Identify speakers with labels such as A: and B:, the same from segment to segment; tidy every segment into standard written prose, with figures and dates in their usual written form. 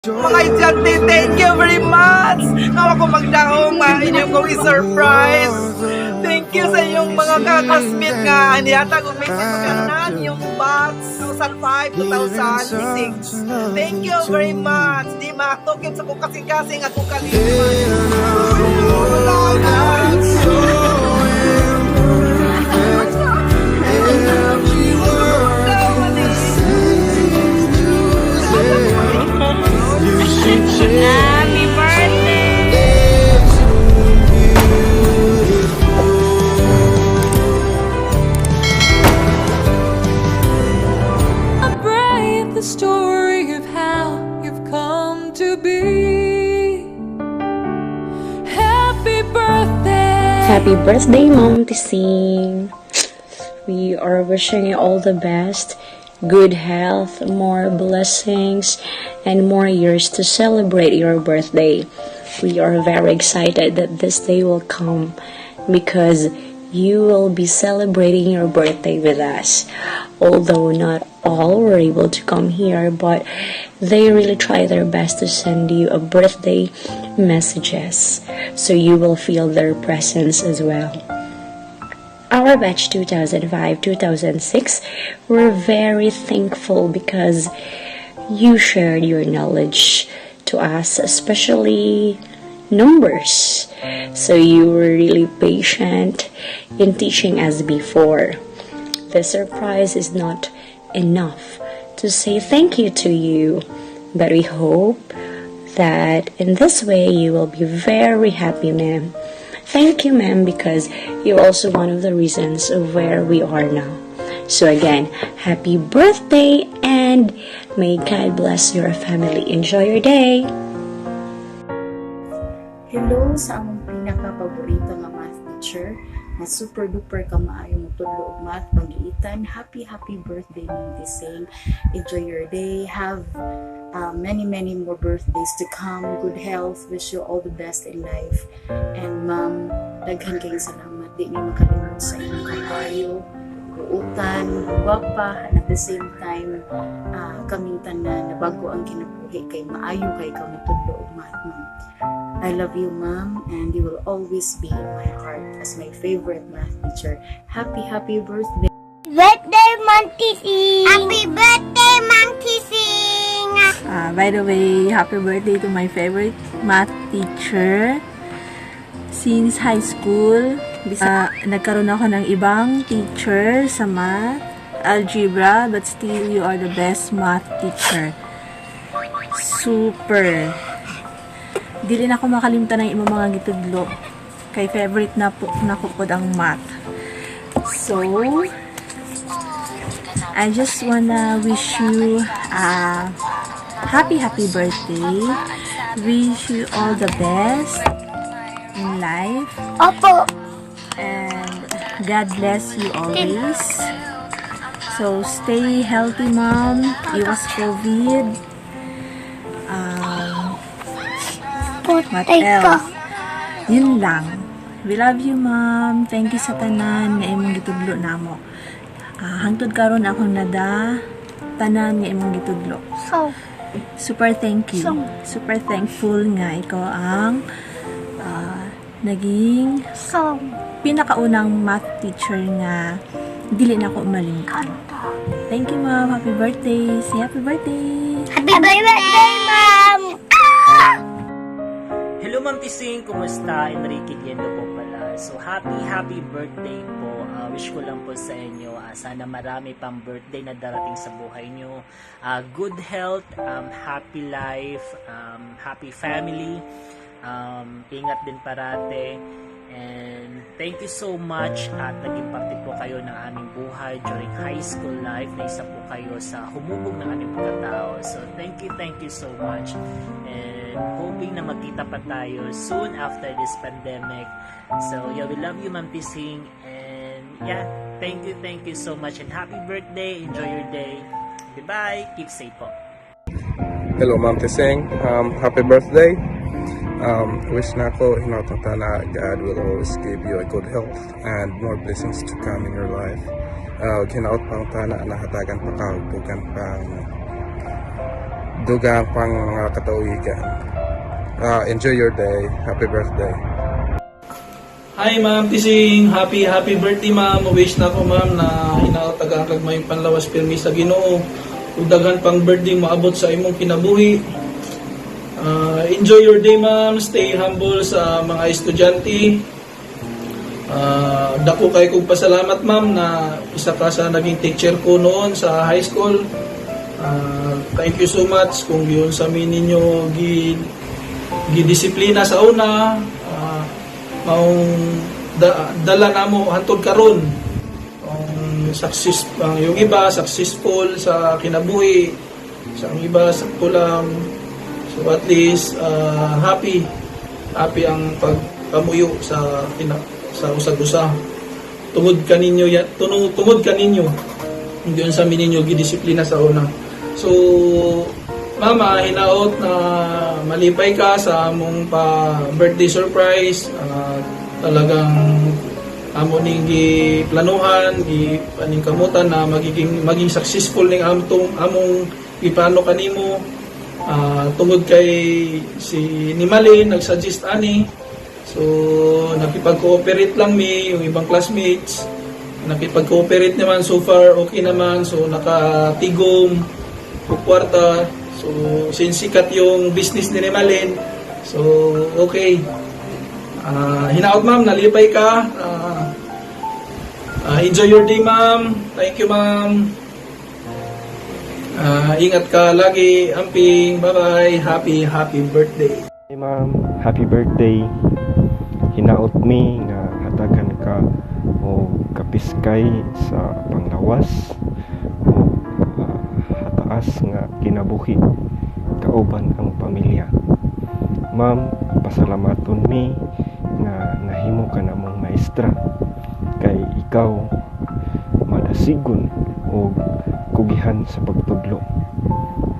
A: Mga estudyante, thank you very much! Nga ako magdaong nga inyong kong i-surprise. Thank you sa inyong mga kaklasmate nga nihatag og message sa tanan yung batch 2005, 2006. Thank you very much. Di matukip sa kong kasing-kasing akong kalimpan.
B: That's so imperfect. Every word you say is music. You should cherish
C: Happy birthday!
B: It's beautiful.
D: Celebrate the story of how you've come to be. Happy birthday.
E: Happy birthday, Mom Tising. We are wishing you all the best, good health, more blessings, and more years to celebrate your birthday. We are very excited that this day will come because you will be celebrating your birthday with us. Although not all were able to come here, but they really try their best to send you a birthday messages so you will feel their presence as well. Our batch 2005 2006 were very thankful because you shared your knowledge to us, especially numbers. So you were really patient in teaching us before. The surprise is not enough to say thank you to you, but we hope that in this way you will be very happy, ma'am. Thank you, ma'am, because you're also one of the reasons of where we are now. So again, happy birthday and may God bless your family. Enjoy your day.
F: Hello sa among pinaka-paborito nga math teacher nga super duper ka maayo mo tudlo og math pangiitan. Happy, happy birthday, Ma'am Tising. Enjoy your day. Have many, many more birthdays to come. Good health. Wish you all the best in life. And ma'am, daghan kayong salamat. Di mi makalimot sa inyong kaayo, buutan, gwapa, and at the same time, kaming tanan nabago ang kinabuhi kay maayo kay ka motudlo og math, ma'am. I love you, ma'am, and you will always be in my heart as my favorite math teacher. Happy, happy birthday!
G: Birthday, Ma'am Tising! Happy birthday, Ma'am Tising!
H: By the way, happy birthday to my favorite math teacher. Since high school, nagkaroon ako ng ibang teacher sa math, algebra, but still you are the best math teacher. Super. Dili na ako makalimtan ng imong mga gitudlo. Kay favorite na po nako pod ang math. So, I just wanna wish you a happy, happy birthday. Wish you all the best in life.
G: Opo.
H: And God bless you always. So, stay healthy, Mom. Iwas COVID. What
G: Putay ka.
H: Else? Yun lang. We love you, Mom. Thank you sa tanan nga imong gitudlo namo. Hangtod karon akong nada tanan nga imong gitudlo.
G: So,
H: Super thank you.
G: Song.
H: Super thankful nga ikaw ang naging
G: song.
H: Pinakaunang math teacher nga dili na ako malimtan. Thank you, Ma'am. Happy birthday. Say happy birthday.
G: Happy birthday, Ma'am! Ah!
I: Hello, Ma'am Tising, kumusta? Enrique Liendo po pala. So happy, happy birthday po. Wish ko lang po sa inyo, sana marami pang birthday na darating sa buhay nyo. Good health, happy life, happy family. Ingat din parate. And thank you so much at naging parte po kayo ng aming buhay during high school life na isa po kayo sa humubog ng aming pagkatao. So thank you so much. And hoping na magkita pa tayo soon after this pandemic. So yeah, we love you, Ma'am Tising. And yeah, thank you so much. And happy birthday. Enjoy your day. Goodbye. Keep safe po.
J: Hello, Ma'am Tising. Happy birthday. Wish nako hinaot na God will always give you a good health and more blessings to come in your life. Hinaot pang tana na hatagan pa ka og dugang pang Dugang pang mga katuigan. Enjoy your day. Happy birthday.
K: Hi, Ma'am Tising, happy happy birthday, ma'am. Wish na ko, ma'am, na hinaot tagaan kag may panlawas pirmi sa Ginoo. Ug daghan pang birthday moabot sa imong kinabuhi. Enjoy your day, ma'am. Stay humble sa mga estudyante. Dako kay kong pasalamat, ma'am, na isa ka sa naging teacher ko noon sa high school. Thank you so much kung yun sa ninyo gi gidisiplina sa una, maong dala namo hantod karon ang success. Ang yung iba successful sa kinabuhi, sa ang iba sakto lang. So at least happy happy ang pagkamuyo sa usag-usa tungod kaninyo ya, tungod kaninyo hindi sa ninyo gidisiplina sa una. So mama, hinaot na malipay ka sa among pa birthday surprise. Talagang amo ning giplanuhan, gi paningkamutan na magiging maging successful ning among among giplano kanimo. Tungod kay si Nimalin nagsuggest ani, so nakipag-cooperate lang mi, yung ibang classmates nakipag-cooperate naman. So far okay naman, so nakatigom og kwarta. So since sikat yung business ni Nimalin, so okay. Hinaot, ma'am, nalipay ka. Enjoy your day, ma'am. Thank you, ma'am. Ingat ka lagi. Amping. Bye-bye. Happy, happy birthday.
L: Hey ma'am, happy birthday. Hinaot mi nga hatagan ka og kapiskay sa panglawas o hataas nga kinabuhi kauban ang pamilya. Ma'am, pasalamaton mi nga nahimo ka namong maestra kay ikaw madasigon og kugihan sa pagtudlo.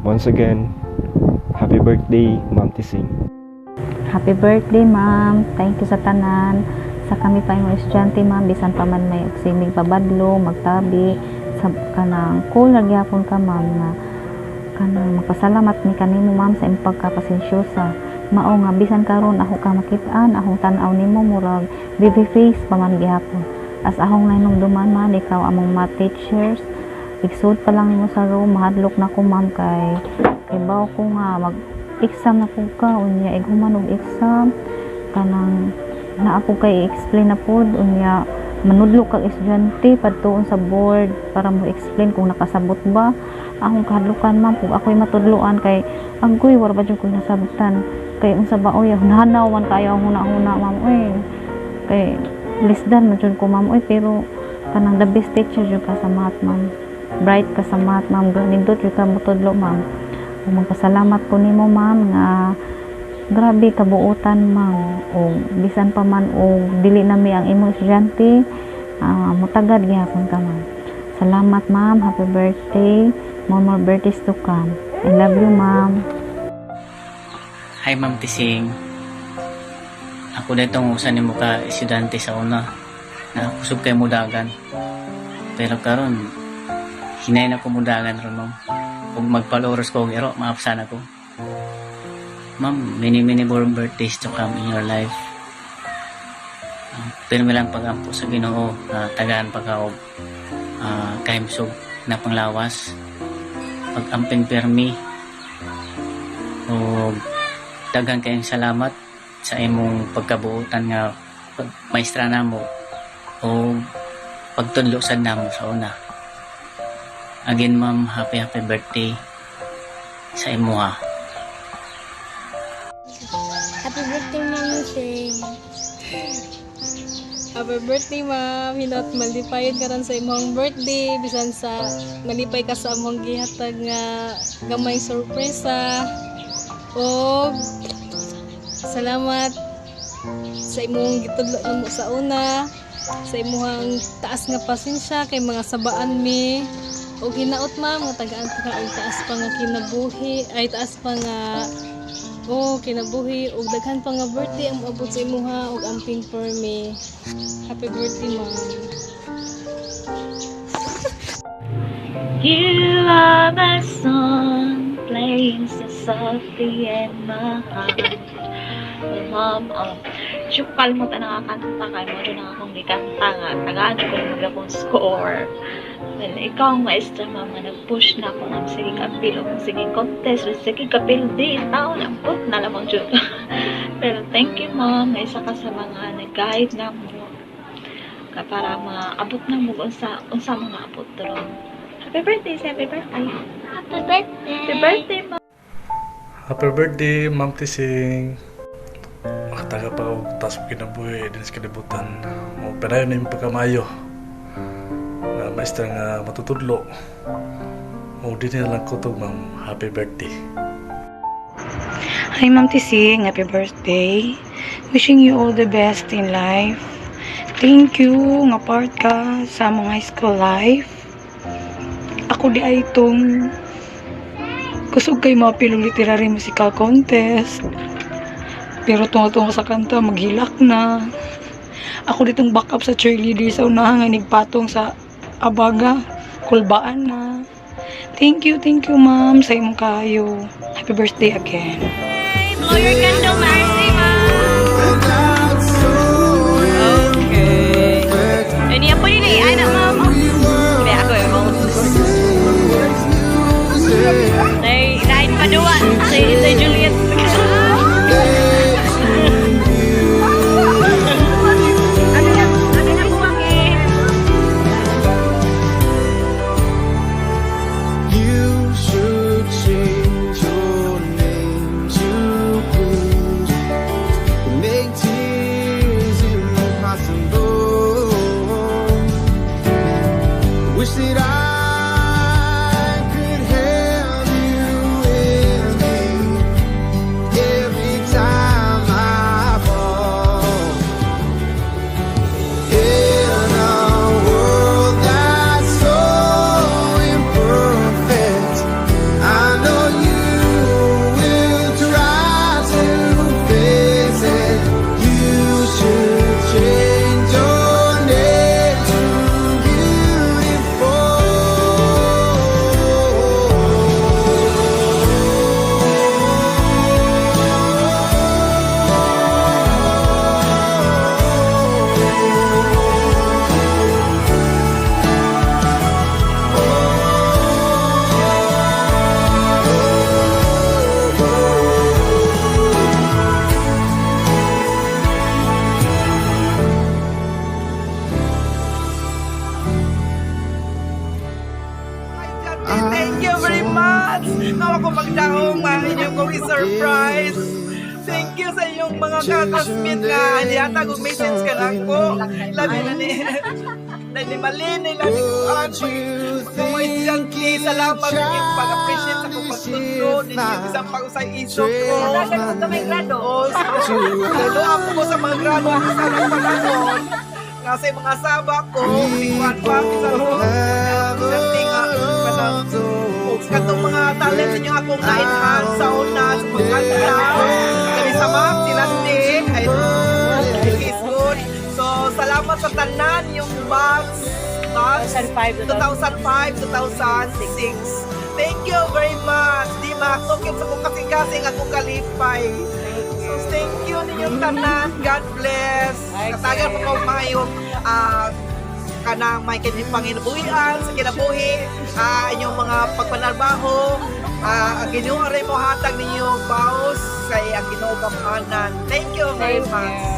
L: Once again, happy birthday, Ma'am Tising.
M: Happy birthday, ma'am. Thank you sa tanan. Sa kami pa yung estudyante, ma'am, bisan pa man may simig pabadlo, magtabi, sa kanang cool ra gyapon ka, ma'am, nga kanang magpasalamat mi kanimo, ma'am, sa imong pagkapasensyosa. Mao nga bisan karon ako ka makit-an, akong tan-aw nimo murag baby face pa man gihapon. As akong nahinumduman man, ikaw among math teachers, igsud pa lang nimo sa room, mahadlok na ko, ma'am, kay kibaw ko nga mag exam na pud ka. Unya ighuman og exam, kanang naa po kay explain na pod, unya manudlo kag estudyante padtuon sa board para mo explain kung nakasabot ba. Akong kahadlukan, ma'am, kung ako'y matudloan kay agoy, wala ba jud ko nasabtan, kay unsa ba oy, hunahanaw man kayo ang huna-huna, ma'am, oy, kay less than man jud ko, ma'am, oy. Pero kanang the best teacher jud ka sa math, ma'am. Bright ka sa math, ma'am. Nindot jud ka motudlo, ma'am. Ug magpasalamat ko nimo, ma'am, nga grabe kabuutan, ma'am, o bisan pa man og dili nami ang imong estudyante, mutagad gihapon ka, ma'am. Salamat, ma'am. Happy birthday. More more birthdays to come. I love you, ma'am.
I: Hi, Ma'am Tising. Ako na itong usa nimo ka estudyante sa una na kusog kay mudagan. Pero karon hinay na ko mudagan ron, ma'am. Ug magpaloros ko og iro, maapsan ako. Ma'am, many many more birthdays to come in your life. Pero lang pagampo sa Ginoo, tagaan pa ka og kahimsog na panglawas. Pag-amping permi og daghan kayong salamat sa imong pagkabuotan nga pag maestra namo o pagtudlo sad namo sa una. Again, ma'am, happy happy birthday sa imuha.
G: Happy birthday, Ma'am Sing.
C: Happy birthday, ma'am. Hinaot malipayon ka ron sa imong birthday. Bisan sa malipay ka sa among gihatag nga gamay sorpresa. O salamat sa imong gitudlo namo sa una, sa imong taas nga pasensya kay mga sabaan mi. Og hinaot, ma'am, nga tagaan pa ka og taas pa nga kinabuhi, ay taas pa nga oh kinabuhi ug daghan pa nga birthday ang moabot sa imuha ug amping for me. Happy birthday, ma'am.
E: You are my song playing
N: playing so softly in my heart. Well, ma'am, siya ko kalimot ang nakakanta kay mo doon akong gikanta nga tagaan ko mag akong score. Well, ikaw ang maestra, ma'am, nga nag-push na ako nga sige kapil o sige contest, sige kapil di taon ang put na lamang jud. Pero thank you, ma'am, nga isa ka sa mga nag-guide na mo ka para maabot na mo unsa unsa mo naabot ron. Happy birthday, say happy birthday.
G: Happy birthday.
N: Happy birthday, ma'am.
O: Happy birthday, Ma'am Tising. Makataga pa og taas mo kinabuhi din sa kalibutan. Mo padayon na imong pagkamayo. Nga maestra nga matutudlo. O di na lang kutog, ma'am. Happy birthday.
P: Hi, Ma'am Tising. Happy birthday. Wishing you all the best in life. Thank you nga part ka sa among high school life. Ako di ay itong kusog kay mga literary musical contest. Pero tungo-tungo sa kanta, maghilak na. Ako ditong backup sa cheerleader sa unahan nga nigpatong sa abaga. Kulbaan na. Thank you, ma'am, sa imong kayo. Happy birthday again.
C: Blow your candle, ma'am. Okay. Ini apa ni? Anak, ma'am. Hindi ako eh. Nay, nain pa duwa. Say Juliet. Ano na, ano na buwang eh?
B: You should change your name to please make tears impossible. Wish that I could have you with me every time I fall. In a world that's so imperfect, I know you will try to fix it. You should change your name to beautiful.
A: Thank you very much! Nga ako magdaong nga inyong kong i-surprise. Thank you sa inyong mga kakasmit nga nihatag og message ka nako. Labi na ni Malin, ni labi ko ang mga estudyante. Salamat sa inyong pag-appreciate sa akong pagtudlo ninyo bisan pag usay isok ko.
C: Kami grado.
A: Oh, lalo ako ko sa mga grado ako sa mga panahon nga sa mga saba ko, kuan pa sa estudyante nga kanang og katong mga talent ninyo akong na-enhance sa una sa pagkanta. Kani sa ma'am sila ni ay is good. So salamat sa tanan yung batch
H: 2005,
A: 2005, 2006. Thank you very much. Di matukit sa akong kasing-kasing akong kalipay. So thank you ninyong tanan. God bless. Katagan po ko maayong kanang may panginabuhian sa kinabuhi, inyong mga pagpanarbaho, ang Ginoo aray mo hatag ninyo baos kay ang Ginoo gamhanan. Thank you very much.